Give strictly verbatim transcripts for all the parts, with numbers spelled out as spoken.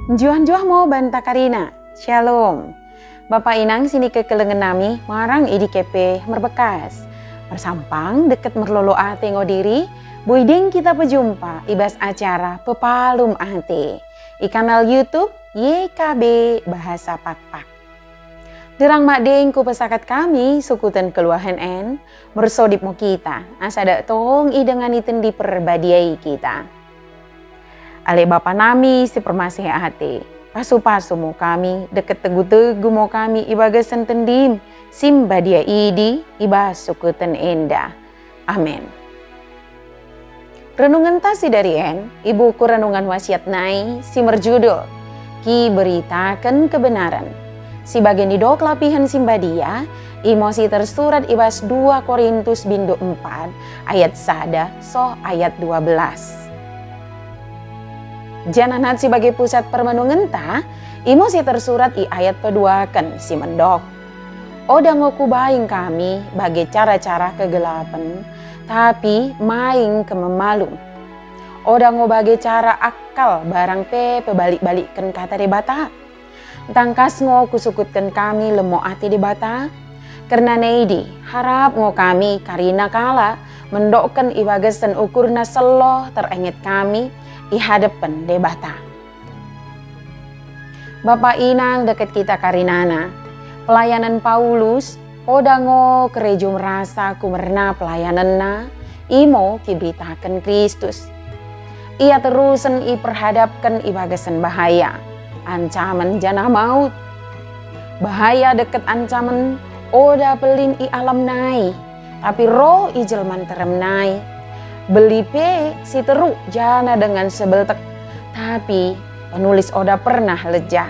Njuah-njuah mo banta karina. Shalom. Bapa inang sinikekelengen nami marang i dike pe merbekas. Mersampang dekket merlolo ate ngo diri, boi deng kita pejumpa i bas acara Pepalum Ate i kanal YouTube Y K B Bahasa Pakpak. Sinderrang madeng kupesakat kami sukuten kenggeluhen en, mersodip mo kita, asa dak tong idengani Tendi Perbadia i kita. Ale Bapa nami sipermaseh ate, pasu-pasu mo kami, dekket tegu-tegu mo kami i bagasen Tendim simbadia idi i bas sukuten enda. Amen. Renungenta sidari en i buku Renungan Wasiat nai simerjudul Kiberitaken Kebenaren. Sibage nidok lapihen simbadia, imo sitersurat i bas dua Korintus bindu empat ayat sada soh ayat dua belas. Janah nat sibage pusat permenungenta, imo sitersurat i ayat peduaken simendok. Oda ngo kubaing kami bage cara-cara kegelapen, tapi maing kememalum. Oda ngo bage cara akal barang pe pebalik-balikken kata Debata. Tangkas ngo kusukutken kami lemmo ate Debata. Kerna naidi, harap ngo kami karina kalak mendokken i bagasen ukurna selloh terenget kami i hadepen Debata. Bapa inang dekket kita karinana, pelayanen Paulus oda ngo kerejo merasa kumerna pelayanenna, imo kiberitaken Kristus. Ia terusen iperhadapken i bagasen bahaya, ancamen janah maut. Bahaya dekket ancamen oda pellin i alam nai, tapi roh i jelma nterrem nai. Belli pe siteruk janah dengan sibeltek, tapi penulis oda pernah lejja.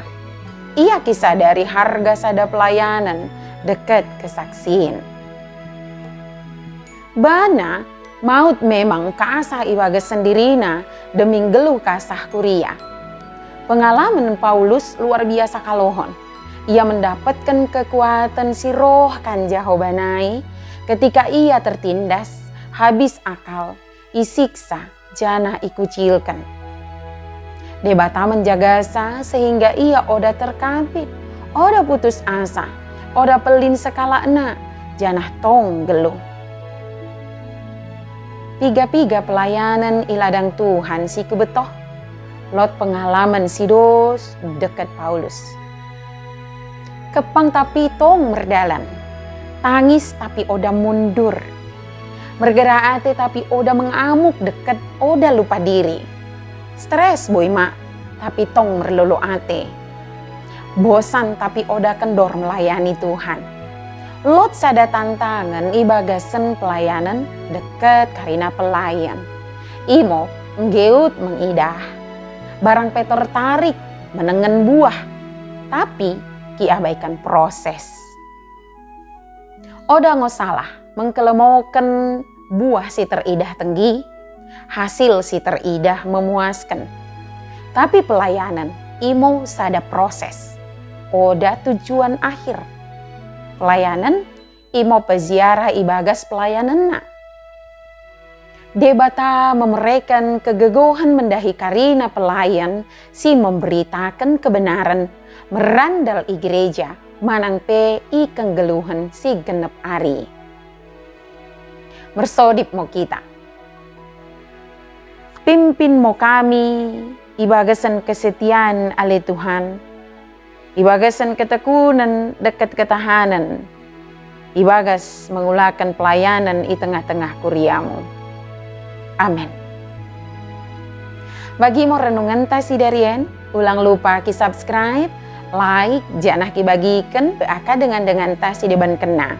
Ia kisadari harga sada pelayanen dekket kesaksin. Bana, maut memang kasah i bagasen dirina demi nggeluh kasah kuria. Pengalamen Paulus luar biasa kalohon. Ia mendapatken kekuaten si roh kan Jahoba nai ketika ia tertindas, habis akal, isiksa, janah ikucilken. Debata menjagasa sehingga ia oda terkapit, oda putus asa, oda pellin sekalakna, janah tong nggeluh. Piga-piga pelayanen i ladang Tuhan si kubettoh, lot pengalamen si dos dekket Paulus. Kepang tapi tong merdalan. Tangis tapi oda mundur. Mergera ate tapi oda mengamuk dekket oda lupa diri. Stres boi ma, tapi tong merlolo ate. Bosan tapi oda kendor melayani Tuhan. Lot sada tantangen i bagasen pelayanen dekket karina pelayan. Imo nggeut mengidah. Barang pe tertarik menengen buah, tapi kiabaiken proses. Oda ngo salah mengkelemoken buah si teridah tenggi, hasil si teridah memuasken. Tapi pelayanen imo sada proses, oda tujuan akhir. Pelayanen imo peziarah i bagas pelayanenna. Debata memereken kegegohen mendahi karina pelayan si memberitaken kebenaren merandal i gereja manang pe i kenggeluhen si gennep ari. Mersodip mo kita. Pimpin mo kami i bagasen kesetiaan ale Tuhan, i bagasen ketekunen dekket ketahanen, i bagas mengulaken pelayanen i tengah-tengah kuriamu. Amen. Bagi mo renungenta sidari en, ulang lupa ki-subscribe, like, janah kibagiken pe akka dengan-denganta si debankenna.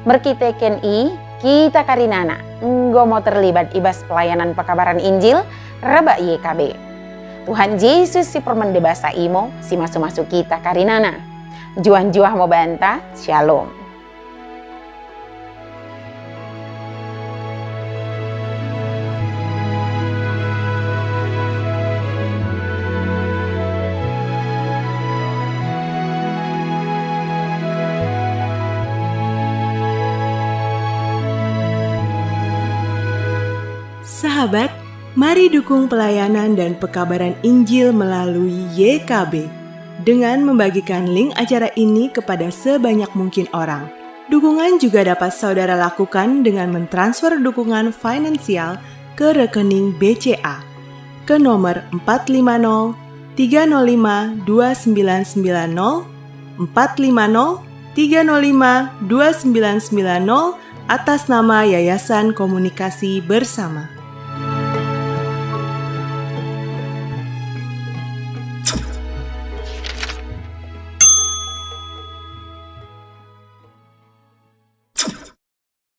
Merkiteken i, kita karinana enggo mo terlibat i bas pelayanan pekabaran Injil rebbak Y K B. Tuhan Jesus si permende basa imo si masu-masu kita karinana. Njuah-njuah mo banta. Shalom. Sahabat, Mari dukung pelayanan dan pekabaran Injil melalui Y K B dengan membagikan link acara ini kepada sebanyak mungkin orang. Dukungan juga dapat saudara lakukan dengan mentransfer dukungan finansial ke rekening B C A ke nomor empat lima nol tiga nol lima dua sembilan sembilan nol, empat lima nol tiga nol lima dua sembilan sembilan nol, atas nama Yayasan Komunikasi Bersama.